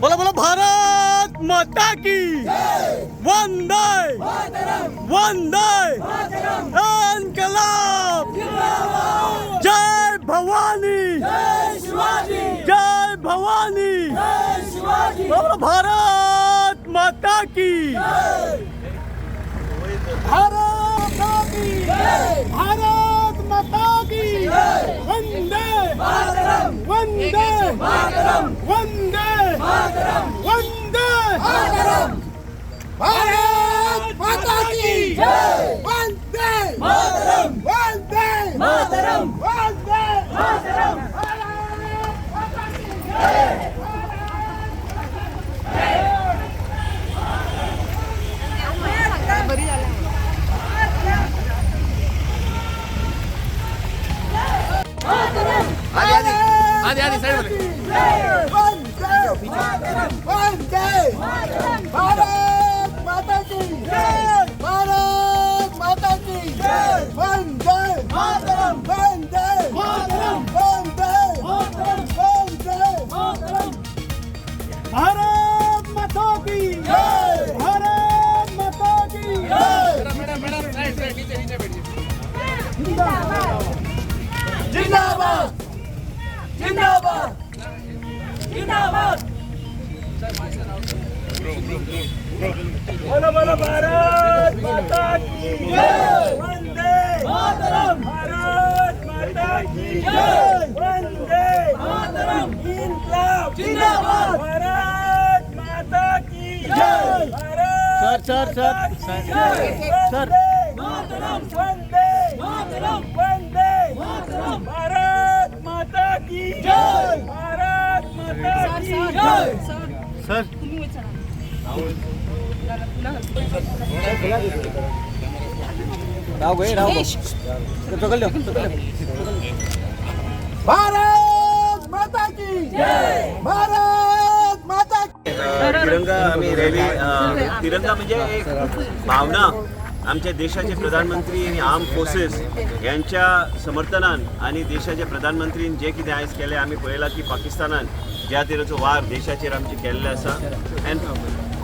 बोला बोला भारत माता की वंदे वंदे इन्कलाब. जय भवानी, जय भवानी. बोला भारत माता की. भारत माता की, भारत माता की. वंदे वंदे वंदे वंदे. भारत माता की वंदे वंदे वंदे. भारत माता की. बरी झाल्या. आधी आधी साईड. वंदे वंदे. भारत माता की, भारत माता की. वंदे वंदे वंदे वंदे. भारत माता की, भारत माता की. मॅडम, साईड साईड, नीचे नीचे बैठिए. जिंदाबाद, जिंदाबाद, जिंदाबाद. बोलो बोलो भारत माता की जय. वंदे मातरम. भारत माता की जय. वंदे मातरम. इन्कलाब जिंदाबाद. भारत माता की जय. Bharat sir sir sir sir. मातरम. वंदे मातरम. वंदे मातरम. भारत माता की जय. भारत माता की जय. सर. तुम्ही उचला. राव गए राव. भारत माता की जय. भारत माता की. तिरंगा आम्ही रॅली, तिरंगा म्हणजे एक भावना. आमच्या देशाचे प्रधानमंत्री आणि आर्म फोर्सेस यांच्या समर्थनान आणि देशाचे प्रधानमंत्रीन जे कितें आयज केलें, आमी पळयलां की पाकिस्तानान ज्या तरेचो वार देशाचेर आमचे केल्ले आसा आनी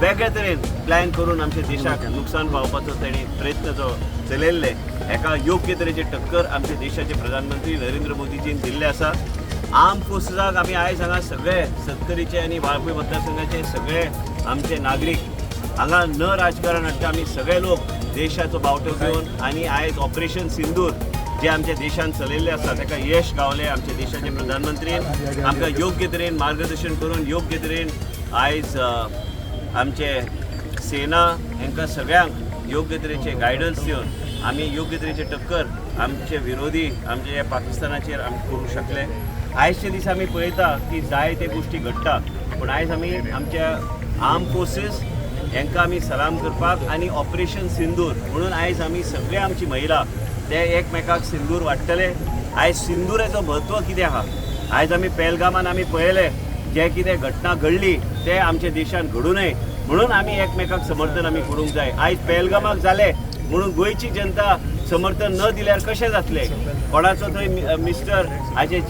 वेगळे तरेन प्लॅन करून आमच्या देशाक नुकसान पावपाचो तेणी प्रयत्न जो चलयल्ले, हेका योग्य तरेचे टक्कर आमच्या देशाचे प्रधानमंत्री नरेंद्र मोदीजीन दिल्ले आसा. आर्म फोर्सेसाक आमी आयज हांगा सगळे सत्तरीचे आनी वाळपय मतदारसंघाचे सगळे आमचे नागरीक हांगा न राजकारण हाडटा, आमी सगळे लोक देशाचो बावटो घेवन आनी आयज ऑपरेशन सिंदूर जे आमच्या देशान चलयल्लें आसा ताका यश गावलें. आमच्या देशाचे प्रधानमंत्रीन आमकां योग्य तरेन मार्गदर्शन करून योग्य तरेन आयज आमचे सेना हांकां सगळ्यांक योग्य तरेचे गायडन्स दिवन आमी योग्य तरेचे टक्कर आमचे विरोधी आमचे पाकिस्तानाचेर आमी करूंक शकले. आयजचे दीस आमी पळयता की जायते गोश्टी घडटा, पूण आयज आमी आमच्या आर्म फोर्सीस हांकां आमी सलाम करपाक आनी ऑपरेशन सिंदूर म्हणून आयज आमी सगळे आमची महिला ते एकमेकाक सिंदूर वाडटले. आयज सिंदुराचो म्हत्व कितें आहा, आयज आमी पेलगामान आमी पळयलें, जे कितें घटना घडली ते आमच्या देशान घडूं नये म्हणून आमी एकमेकाक समर्थन आमी करूंक जाय. आयज पेलगामाक जालें म्हणून गोंयची जनता समर्थन न दिल्यार कशें जातलें? कोणाचो थंय मिस्टर हाजे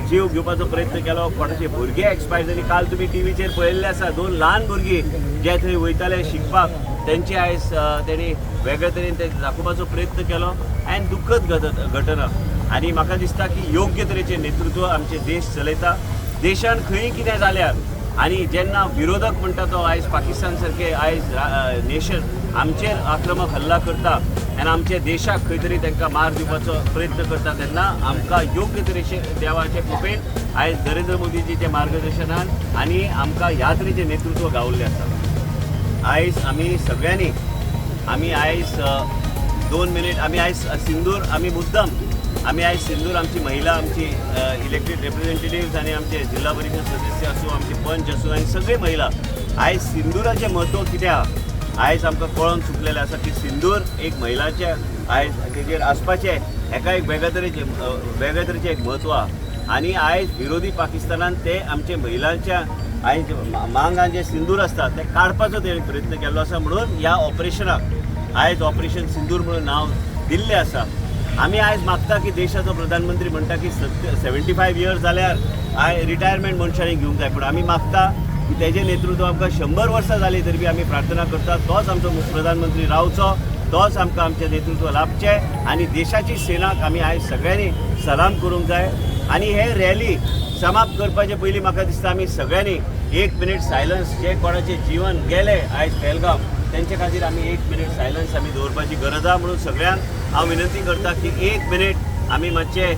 जीव घेवपाचो प्रयत्न केलो, कोणाचे भुरगे एक्सपायर जाली. काल तुमी टिवीचेर पळयल्ले आसा, दोन ल्हान भुरगीं जे थंय वयताले शिकपाक, तेंचे आयज तेणी वेगळे तरेन ते दाखोवपाचो प्रयत्न केलो आनी दुखद घटना. आनी म्हाका दिसता की योग्य तरेचें नेतृत्व आमचे देश चलयता. देशान खंय कितें जाल्यार आनी जेन्ना विरोधक म्हणटा तो आयज पाकिस्तान सारके आयज नेशन आमचेर आक्रमक हल्ला करता आनी आमच्या देशाक खंय तरी तांकां मार दिवपाचो प्रयत्न करता, तेन्ना आमकां योग्य तरेचे देवाचे कृपेन आयज नरेंद्र मोदीजीच्या मार्गदर्शनान आनी आमकां ह्या तरेचें नेतृत्व गावल्लें आसा. आयज आमी सगळ्यांनी आमी आयज 2 मिनीट आमी आयज सिंदूर आमी मुद्दम आमी आयज सिंदूर आमची महिला, आमची इलेक्टेड रिप्रेझेंटेटिव्स आनी आमचे जिल्हा परिशद सदस्य आसूं, आमचे पंच आसूं आनी सगळे महिला, आयज सिंदुराचें म्हत्व कितें आहा, आयज आमकां कळोन चुकलेलें आसा की सिंदूर एक महिलाच्या आयज तेजेर आसपाचें हेका एक वेगळे तरेचें एक म्हत्व आहा. आनी आयज विरोधी पाकिस्तानान ते आमचे महिलांच्या आयज मांगान जे सिंदूर आसता ते काडपाचो तेणी प्रयत्न केल्लो आसा, म्हणून ह्या ऑपरेशनाक आयज ऑपरेशन सिंदूर म्हणून नांव दिल्लें आसा. आमी आयज मागता की देशाचो प्रधानमंत्री म्हणटा की 75 इयर्स जाल्यार I retirement मनशांनी घेवंक जाय, पूण आमी मागता की तेजें नेतृत्व आमकां 100 वर्सां जालीं तरी बी आमी प्रार्थना करतात तोच आमचो प्रधानमंत्री रावचो, तोच आमकां आमचें नेतृत्व लाभचें आनी देशाची सेनाक आमी आयज सगळ्यांनी सलाम करूंक जाय. आनी हे रॅली समाप्त करपाचे पयलीं म्हाका दिसता आमी सगळ्यांनी 1 मिनीट सायलन्स, जे कोणाचें जीवन गेलें आयज पेहलगाम तेंचे खातीर आमी 1 मिनीट सायलन्स आमी दवरपाची गरज आहा. म्हणून सगळ्यांक हांव विनंती करता की 1 मिनीट आमी मातशें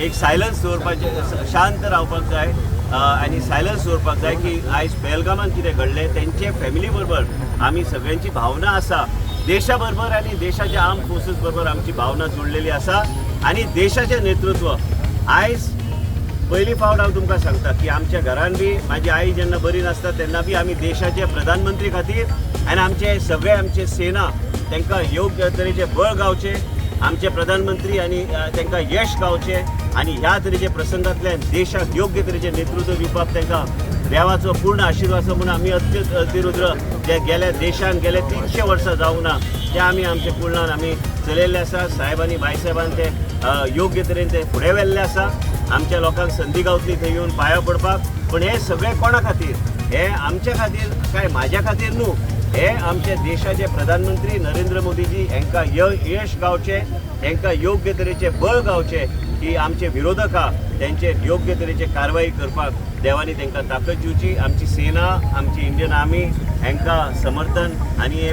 एक सायलन्स दवरपाचें, शांत रावपाक जाय आनी सायलन्स दवरपाक जाय की आयज पेहलगामान कितें घडलें तेंचे फॅमिली बरोबर आमी सगळ्यांची भावना आसा, देशा बरोबर आनी देशाच्या आर्म फोर्सीस बरोबर आमची भावना जोडलेली आसा. आनी देशाचें नेतृत्व आयज पयली फावट हांव तुमकां सांगता की आमच्या घरान बी म्हाजी आई जेन्ना बरी नासता तेन्ना बी आमी देशाचे प्रधानमंत्री खातीर आनी आमचे सगळे आमचे सेना तांकां योग्य तरेचे बळ गावचें, आमचे प्रधानमंत्री आनी तांकां यश गावचें आनी ह्या तरेच्या प्रसंगांतल्यान देशाक योग्य तरेचें नेतृत्व दिवपाक तांकां देवाचो पूर्ण आशिर्वाद आसा. म्हणून आमी अतिरुद्र जे गेल्या देशान गेले 300 वर्सां जावंक ना ते आमी आमच्या कुळान आमी चलयल्ले आसा. साहेबांनी बायसाहेबान ते योग्य तरेन ते फुडें व्हेल्ले आसा. आमच्या लोकांक संदी गावतली थंय येवन पांयां पडपाक, पूण हें सगळें कोणा खातीर, हें आमच्या खातीर काय म्हाज्या खातीर न्हू, हे आमच्या देशाचे प्रधानमंत्री नरेंद्र मोदीजी हांकां यश गावचें, हांकां योग्य तरेचें बळ गावचें की आमचे विरोधक आहा तेंचेर योग्य तरेचे कारवाई करपाक देवानी तांकां ताकद दिवची. आमची सेना, आमची इंडियन आर्मी हांकां समर्थन आनी हे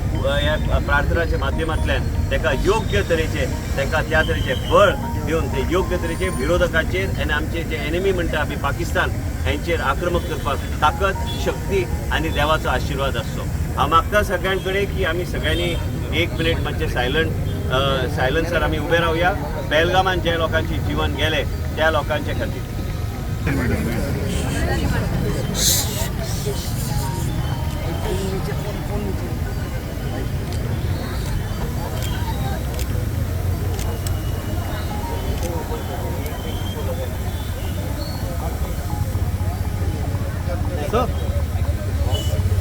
प्रार्थनाच्या माध्यमांतल्यान तांकां योग्य तरेचे तांकां त्या तरेचे बळ दिवन ते योग्य तरेचे विरोधकांचेर आनी आमचे जे एनिमी म्हणटा आमी पाकिस्तान हांचेर आक्रमक करपाक ताकद, शक्ती आनी देवाचो आशिर्वाद आसचो. हांव मागता सगळ्यां कडेन की आमी सगळ्यांनी 1 मिनीट मातशें सायलन्सार आमी उबे रावया पेहलगामान जे लोकांचे जीवन गेले त्या लोकांचे खातीर.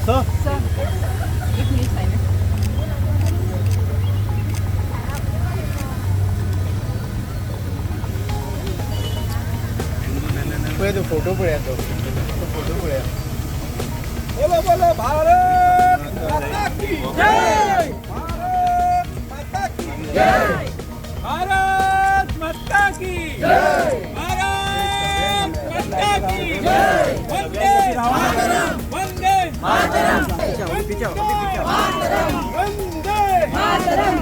Sir sir 1 minute silence. पळय तो फोटो पळया, तो फोटो पळया. बोलो बोलो भारत माता की जय, भारत माता की जय, भारत माता की जय, भारत माता की जय. वंदे मातरम, वंदे मातरम, वंदे मातरम.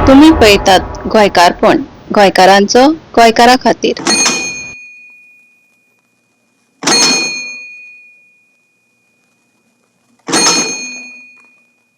तुम्ही पळयतात गोंयकारपण, गोंयकारांचो गोंयकारा खातीर.